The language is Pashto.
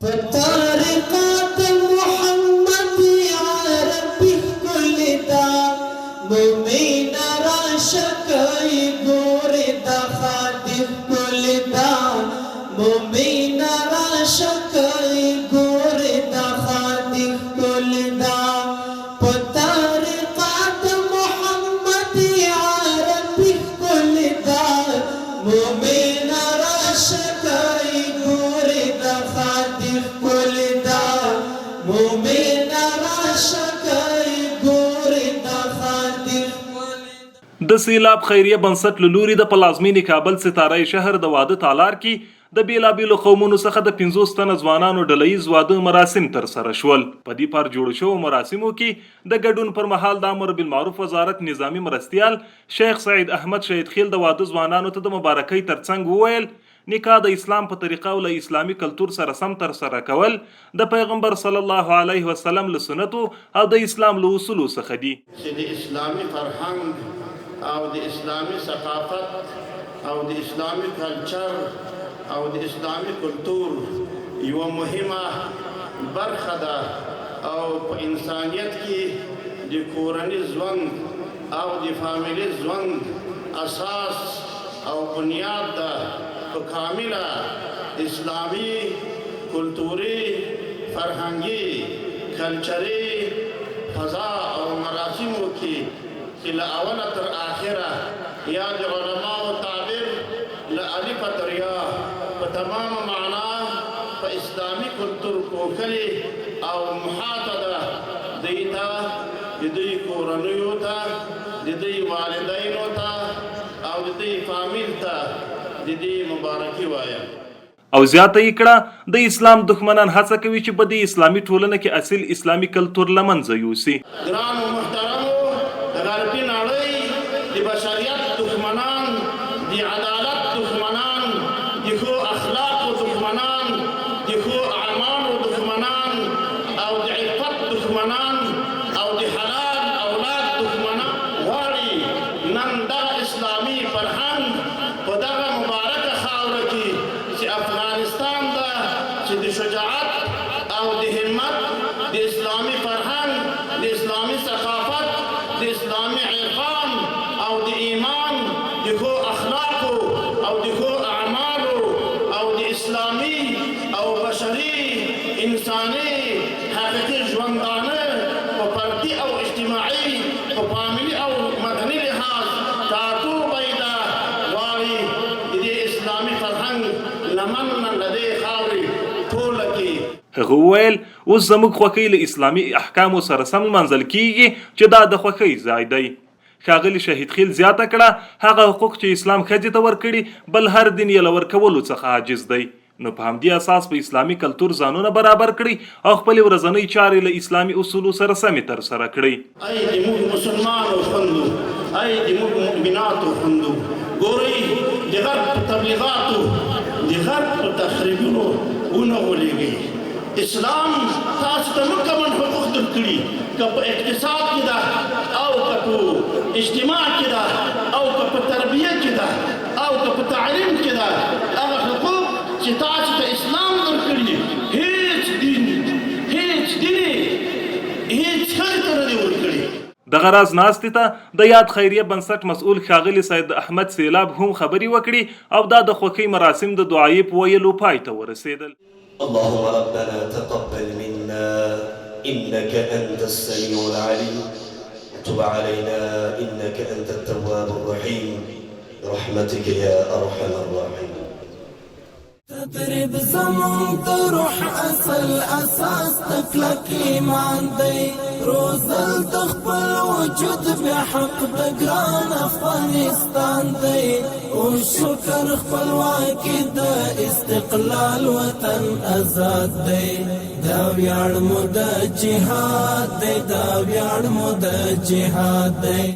په طریقه د محمد عربي ښکلې ده، مومنه راشه که یې ګورې دا ښادي ښکلې ده، مومنه راشه که یې ګورې دا ښادي ښکلې ده، په طریقه د محمد عربي ښکلې ده، مومنه راشه که یې ګورې دا ښادي ښکلې ده، مومنه راشه که یې ګورې دا ښادي ښکلې ده. د سیلاب خیریه بنسټ له لوري د پلازمینې کابل ستاره شهر د واده تالار کې د بېلابېلو قومونو څخه د 50 تنه ځوانانو ډله ییز واده مراسم ترسره شول. په دې پار جوړو شوو مراسمو کې د ګډون پر مهال د امر بالمعروف وزارت نظامي مرستیال شیخ سعید احمد شهیدخیل د واده ځوانانو ته د مبارکۍ ترڅنګ وویل، نکاح د اسلام په طریقه او له اسلامي کلتور سره سم ترسره کول د پیغمبر صلی الله علیه وسلم له سنتو او د اسلام له اصولو څخه دي. چې د اسلامي فرهنګ او د اسلامي ثقافت او د اسلامي کلچر او د اسلامي کلتور یوه مهمه برخه ده او په انسانیت کې د کورني ژوند او د فامیلي ژوند اساس او بنیاد ده. په کامله اسلامي کلتوري فرهنګي کلچري فضا او مراسمو کې چې له اوله تر آخره یا د علماو تعبیر له الفه تر یا په تمامه معنا په اسلامي کلتور پوښلې او محاطه ده، دوی ته، د دوی کورنیو ته، د دوی والدینو ته او د دوی فامیل ته د دې مبارکي وایم. او زیاته یې کړه، د اسلام دښمنان هڅه کوي چې په دې اسلامي ټولنه کې اصیل اسلامي کلتور له منځه یوسي. ګرانو محترمو غربي نړۍ د بشریت دښمنان، د عدالت دښمنان، د ښو اخلاقو دښمنان، د ښو اعمالو دښمنان او د عفت دښمنان او د حلال اولاد دښمنان غواړي نن دغه اسلامي فرهنګ په دغه مبارکه خاوره کې چې افغانستان ده، چې د شجاعت او د همت، د اسلامي فرهنګ، د اسلامي ثقافت، د اسلامي عرفان او د ایمان، د ښو اخلاقو او د ښو اعمالو او د اسلامي او بشري انساني حقیقي ژوندانه په فردي او اجتماعي، په فامیلي او مدني لحاظ ټاټوبی ده، غواړي د دې اسلامي فرهنګ لمن له دې خاورې ټوله کې. هغه وویل، اوس زموږ خوښۍ له اسلامي احکامو سره سم لمانځل کېږي چې دا د خوښۍ ځای دی. ښاغلي شهیدخیل زیاته کړه، هغه حقوق چې اسلام ښځې ته ورکړي، بل هر دین یې له ورکولو څخه عاجز دی، نو په همدې اساس په اسلامي کلتور ځانونه برابر کړئ او خپلې ورځنۍ چارې له اسلامي اصولو سره سمې ترسره کړئ. ای د موږ مسلمانو خوندو، ای د موږ مؤمناتو خوندو، ګورئ د غرب په تبلیغاتو، د غرب په تخریبونو ونه غولېږئ. اسلام تاسو ته مکمل حقوق درکړي، که په اقتصاد کې ده او که په اجتماع کې ده او که په تربیه کې ده او که په تعلیم کې ده، هغه حقوق چې تاسو ته اسلام درکړي هیڅ دین، هیڅ دین هیڅ ښځې ته نه دي ورکړي. دغه راز ناستې ته د یاد خیریه بنسټ مسؤل ښاغلي سید احمد سیلاب هم خبرې وکړې او دا د خوښۍ مراسم د دعایې په ویلو پای ته ورسېدل. اللهم ربنا تقبل منا إنك أنت السميع العليم وتب علينا إنك أنت التواب الرحيم برحمتك يا أرحم الراحمين. تدریب زمون د روح اصل اساس د کلک ایمان دی، روزل د خپل وجود بیا حق د ګران افغانستان دی، او شکر خپلواکي د استقلال وطن آزاد دی، دا ویاړ مو د جهاد دی، دا ویاړ مو د جهاد دی.